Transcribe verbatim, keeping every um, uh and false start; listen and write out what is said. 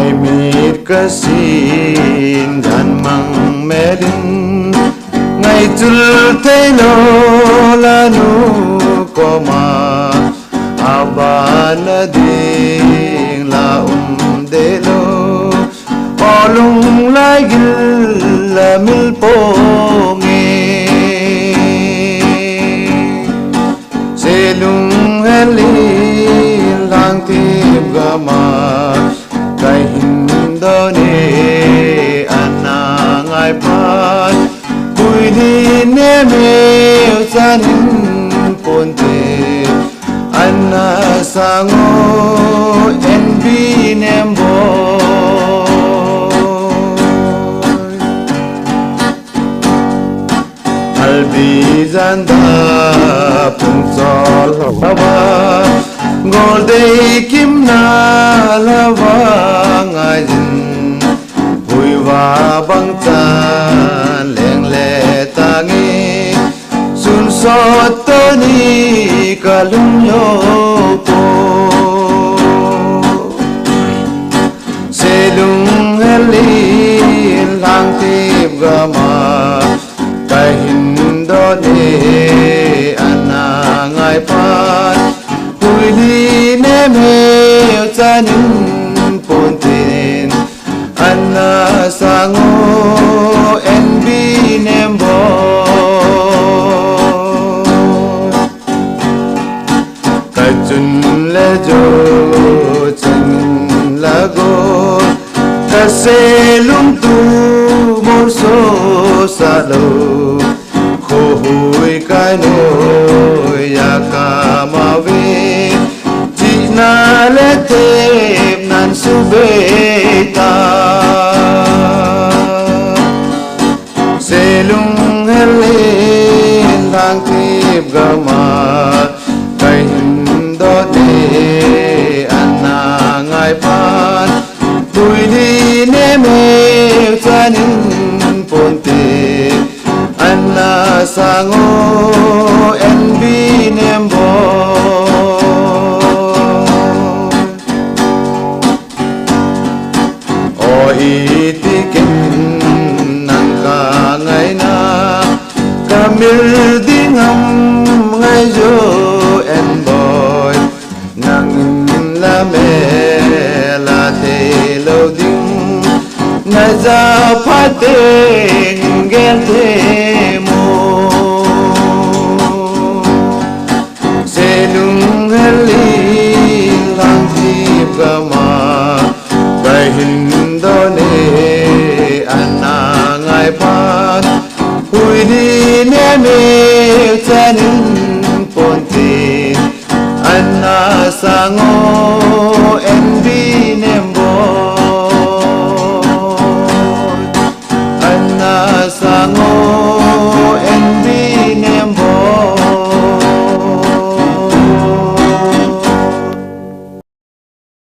Mit kasin dan mang melin, ngaichul theilou la nu koma, abana ding la um dehlou. O lunglai gil la mil ponge. Selunghel in Lhangthip gama kahin done, ana ngai phat. Huili nem heu chanin ponte, ana sang o N B Nemboi. Albi janda pung chol lou hava, goldei kimna lou hava ngaijin, huiva bang chan leng le tange, sun sot toni kalung lou po. Selunghel in Lhangthip gama kahin done, ana ngai phat. Huili nem heu chanin pontin, ana sang o N B Nemboi. Kachun le jo chun la go, kaselung tu molso sah lou. Khohui kai noiya kama ve, chihna le thepnan subei ta. Selunghel in Lhangthip gama kahin done, ana ngai phat. Huili nem heu chanin ponte, ana sang o N B Nemboi. O iti kin nang kangaina, kamil ding ham ngai jo N Boi. Nangin la mel a theilou ding, na ja phat teng gel thei mo. Selunghel in Lhangthip gama kahin done, ana ngai phat. Huili nem heu chanin pontin, ana sang